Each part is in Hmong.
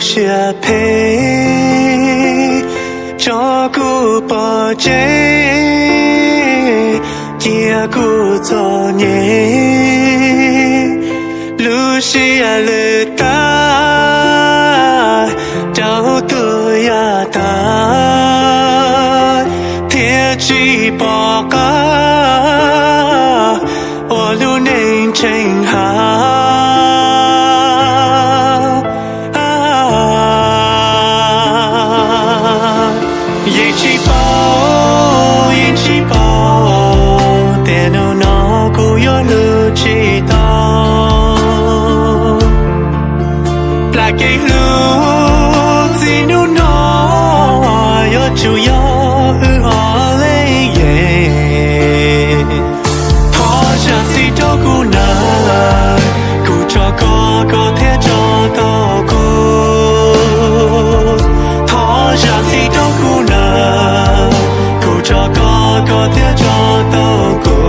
siab phem, tso kuv pov tseg, cia kuv txom nyem, lub siab lwj tag, rau tuag yam tag, thiab tsis pom qab ua lub neej tseem hav. Yeej tsis paub, yeej tsis paub tias hnub no kuv yuav hlub tsis tau. Plam kev hlub txij hnub no yuav tsum yog wb ob leeg yeej. Thov zam txim rau kuv nawb, kuv tso koj, koj thiaj tso tau kuv. Thov zam txim rau kuv nawb, kuv tso koj, koj thiaj tso tau kuv.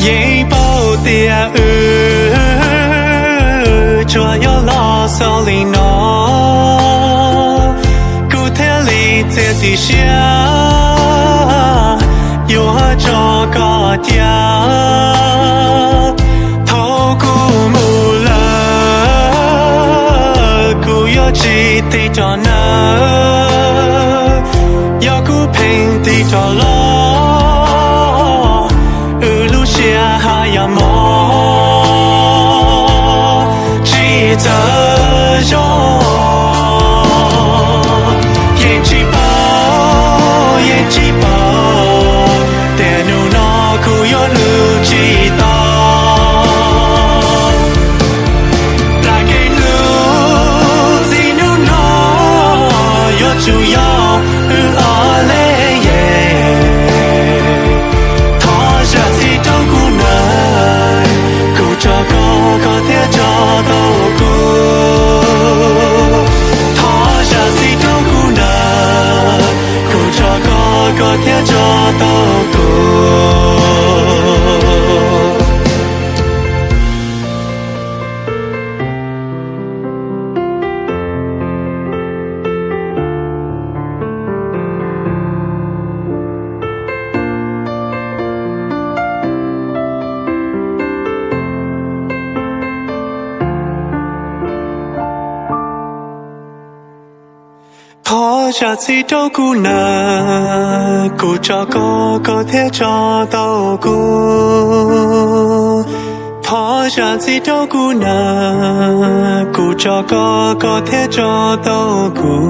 Yeej paub tias wb tsuas yog los xaus li no, kuv thiaj li txiav txim siab yuav tso koj cia. Thaum kuv mus lawm, kuv yuav tsis tig rov nawb, yog kuv pheej tig rov los, wb lub siab haj yam mos tsis txawj zoo. Yeej tsis paub, yeej tsis paub tias hnub no kuv yuav hlub tsis tau. Plam kev hlub txij hnub no yuav tsum yog wb ob leeg yeej. Thov zam txim rau kuv nawb, kuv tso koj, koj thiaj tso tau kuv. Thov zam txim rau kuv nawb, kuv tso koj, koj thiaj tso tau kuv. Thov zam txim rau kuv nawb, kuv tso koj, koj thiaj tso tau kuv. Thov zam txim rau kuv nawb, kuv tso koj, koj thiaj tso tau kuv.